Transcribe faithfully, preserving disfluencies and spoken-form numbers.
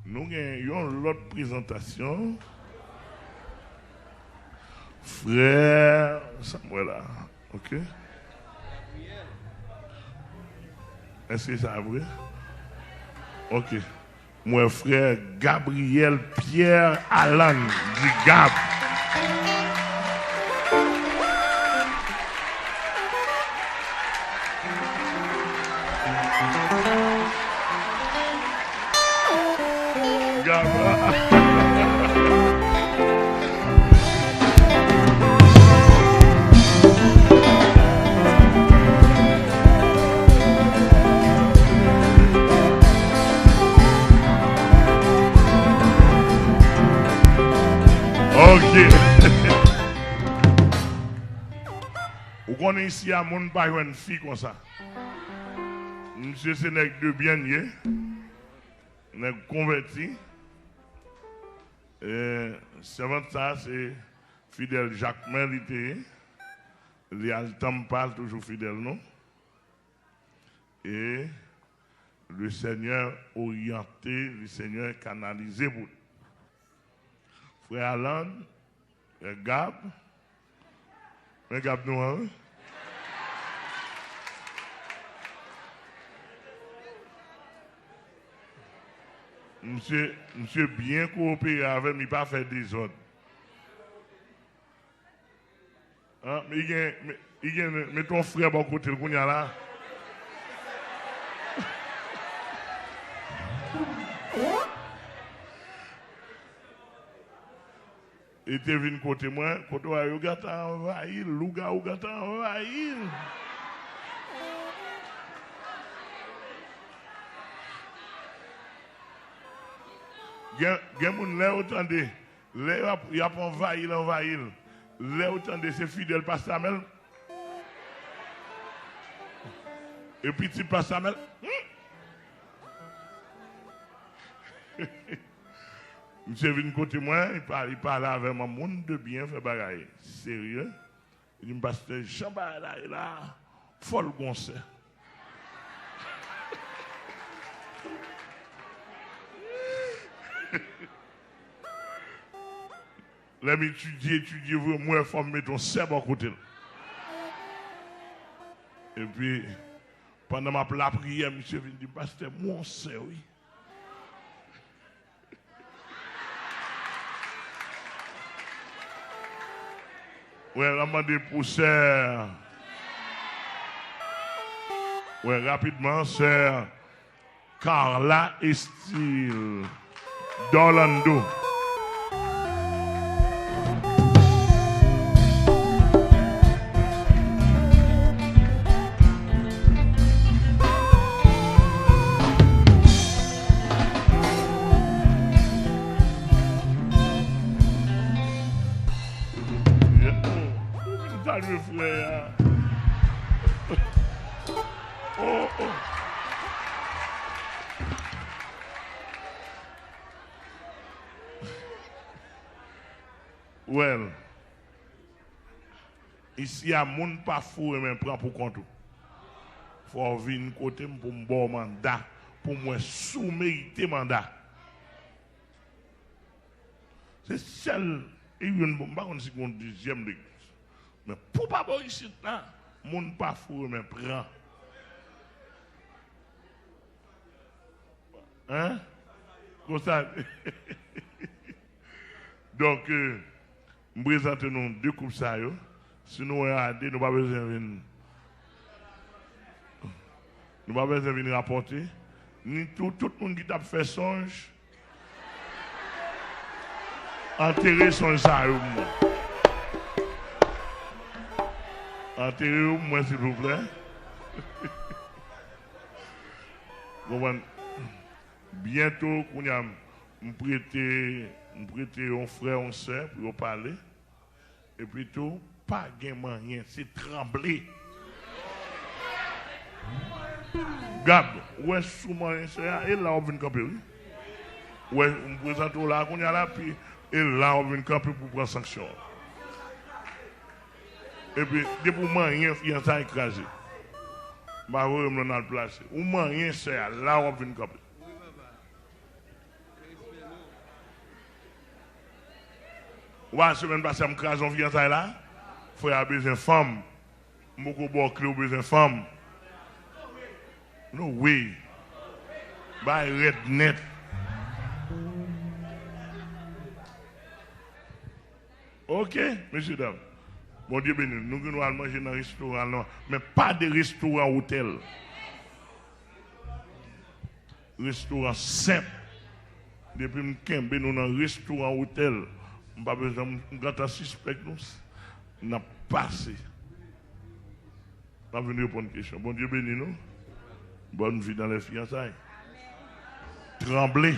Nou gen yon lòt prezantasyon. Frè Samuel la. Ok. Èske sa vre? Ok. M wè frè Gabriel Pierre Alan di Gab. Gab. Ok. Ou konnen isi a, moun pa jwenn fi konsa. Misye se nèg de byen l ye, nèg konvèti. E, sèvant sa, se fidèl Jakmen li te ye. Li al Tampa, l toujou fidèl nou. E le Seigneur oryante, le Seigneur kanalize pou. Frè Alan, frè Gab, men Gab nou an, wi. Misye, misye byen kowopere avè m, li pa fè dezòd. An, men gen, men, li gen, mete yon frè bò kote l kounye a la. Li te vin kote mwen, kote w a yo gentan anvayi l, lougawou gentan anvayi l. Gen, gen moun lè yo tande, lè y ap, y ap anvayi l, anvayi l. Lè yo tande se fidèl pastè Amèl e pitit pastè Amèl. Hmm. Misye vin kote mwen, li pa-, li pale avè m an moun de byen, fè bagay serye. Li di m, pastè, jan bagay la ye la, fò l gon sè. Lè m etidye, etidye vre, m wè fò m mete yon sè bò kote l. Epi, pandan m ap lapriyè, misye vin di m, pastè, m wè yon sè, wi. Wè, l ap mande pou sè. Wè, rapidman, sè Carla Estil d'Orlando. Salye frè a. Oh, oh. Well, isi a, moun pa foure men pran pou kont ou. Fò w vin kote m pou m ba w manda, pou m wè si w merite manda. Se sèl, e youn, m pa konn si gon dezyèm legliz. Men pou pa bò isit la, moun pa foure men pran. Hein? Konsa. Donk, euh, m prezante nou de koup sa yo. Si nou wè a de, nou pa bezwen vin, nou pa bezwen vin rapòte. Ni tou, tout moun ki t ap fè sonj, antere sonj sa yo pou mwen. Antere yo pou mwen, silvouplè. Konprann? Byento, kounye a, m prete, m prete yon frè, yon sè pou yo pale. Epi tou, pa gen manyen, se tranble. Gad, ou wè sou manyen sè a, e la w ap vin kanpe, wi. Ou wè, m prezante w la, kounye a la, pi e la w ap vin kanpe pou pran sanksyon an. Epi, depi w manyen, fiyansa e kraze. M pa voye m nan al plase. Ou manyen sè a, la w ap vin kanpe. Wi, papa. Wi, Ou pa wè semèn pase a m kraze yon fiyansay la? Frè a bezwen fanm. M poko ba w kle, ou bezwen fanm. No way. Bagay rèd nèt. Ok, mesye dam. Bondye beni nou. Nou gen dwa al manje nan restoran nou, men pa de restoran otèl. Restoran senp. Depi m kenbe nou nan restoran otèl, m pa bezwen, m gentan sispèk nou. N ap pase. N ap vin reponn kesyon. Bondye beni nou. Bonne vie dans les fiançailles. Tranble.